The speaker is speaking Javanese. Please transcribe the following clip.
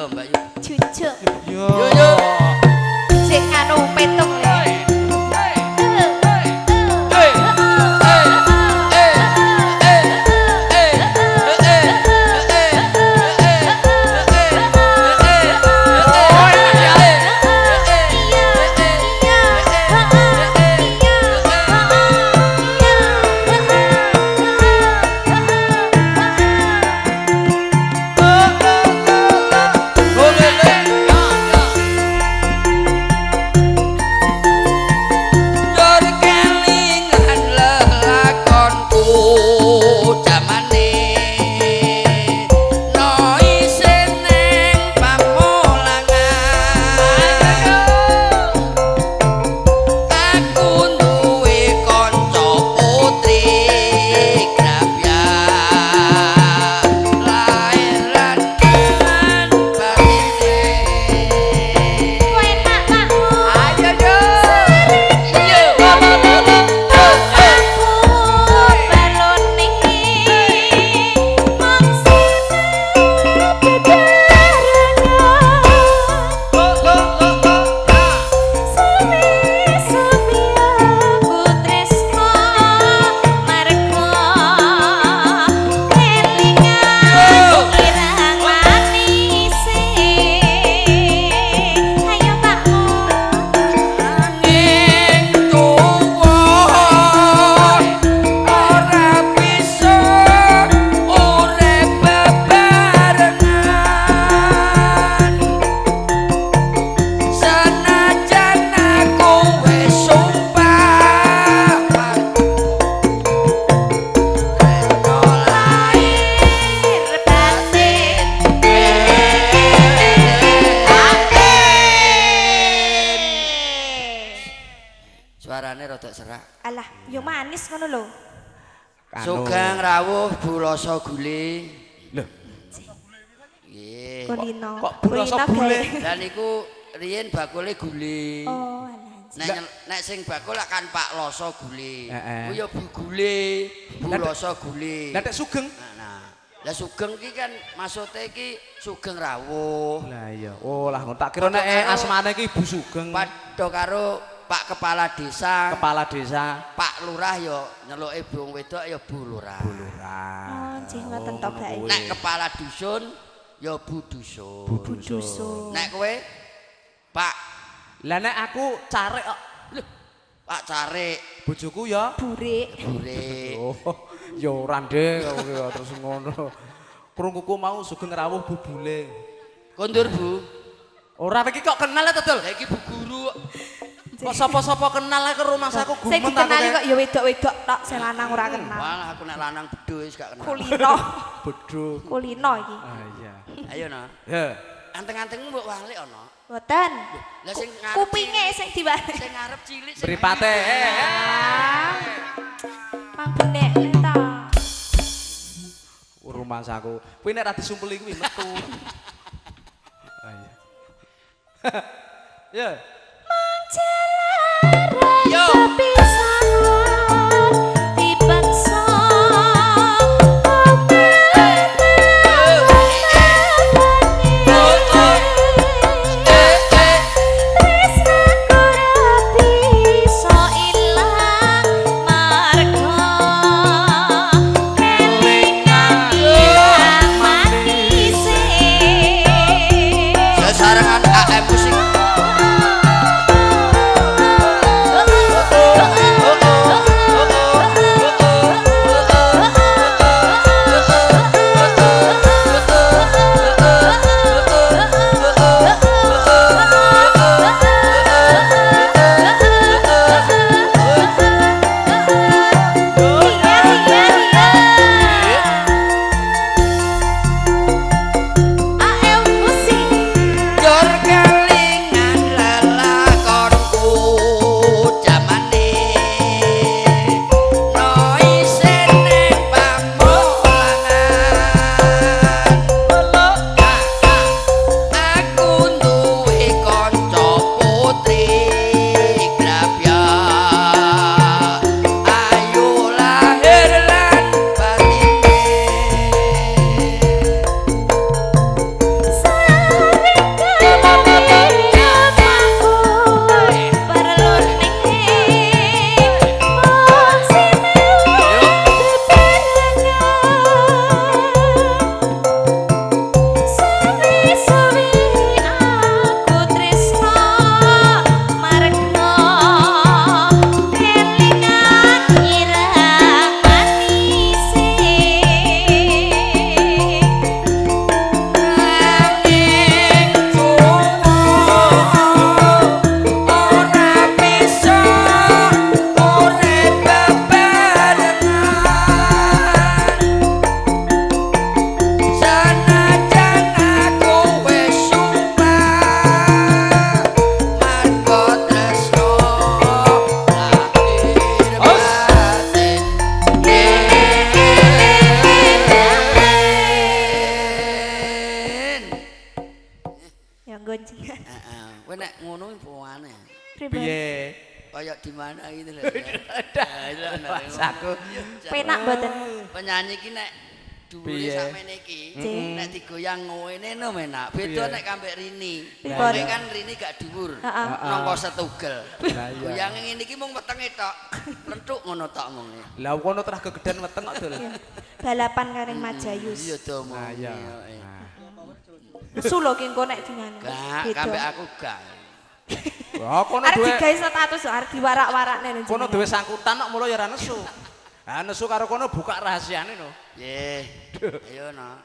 Yo Mbak Yu. Jujuk. Yo. Yo yo. Sik anu petung le. Alah, yo manis ngono lho. Sugeng rawuh Buloso Gule. Lho. Nggih. Kulino. Kok Buloso Gule? Lah niku riyen bakule gule. Oh, alah. Nek sing bakul kan Pak Loso Gule. Ku yo Bu Gule, Buloso Gule. Lah nek Sugeng? Nah. Lah Sugeng ki kan maksude iki Sugeng rawuh. Lah iya. Oh lah ngono tak kira nek asmane iki Bu Sugeng. Padha karo Pak Kepala Desa. Kepala Desa. Pak Lurah ya nyeluke wong wedok ya Bu Lurah. Bu Lurah. Oh, nggih ngoten to, Pak. Nek Kepala Dusun ya Bu Dusun. Bu Dusun. Nek kowe Pak. Lah nek aku carek kok. Lho, Pak carek. Bojoku ya Burik. Burik. Oh, ya ora ndek kowe terus ngono. Krunguku mau Sugeng rawuh Bu Bule. Kondur Bu. Ora iki kok kenal ta, Dul? Lah iki Bu Guru. Kok sapa-sapa kenal ke rumah saku gumun Sing dikenali kok ya wedok-wedok tok, sing lanang ora kenal. Wah, aku nek lanang bedho wis gak kenal. Kulino. Bedho. Kulino iki. Ah iya. Ayo no. Ya. Anteng-antengmu mbok walik ana. Mboten. Lah sing ngarep kupinge sing diwalik. Sing ngarep cilik sing mripate. Mang benek ta. Rumah saku. Kuwi nek ra disumpeli kuwi metu. Ah iya. Ya. Yo. Sesarengan AM Musik. Lah nggon jenengan. Heeh. Kowe nek ngono aneh. Pripun? Piye? Kayak di mana gitu lho. Mas aku. Penak mboten? Penyanyi ki nek dhuwure Piye? sakmene iki, nek digoyang ngene no menak. Beda nek kambek Rini. Pripun? Wonge kan Rini gak dhuwur. Heeh. Nangka setugel. Lah iya. Goyange ngene iki mung wetenge tok. Plentuk ngono tok mung. Lah kono terah kegedean weteng kok dul. Iya. Balapan karo Majayus. Iya to mung. Nah iya. Iya. Nah. Nesu lho ki engko nek dengan. Gak, kambek aku gak. Wah, kono Arep duwe digawe status arep diwarak-warakne lho. kono jenengan. duwe sangkutan kok mulo ya ora nesu. Ha nesu karo kono buka rahasiane no. Nggih. Ayo no.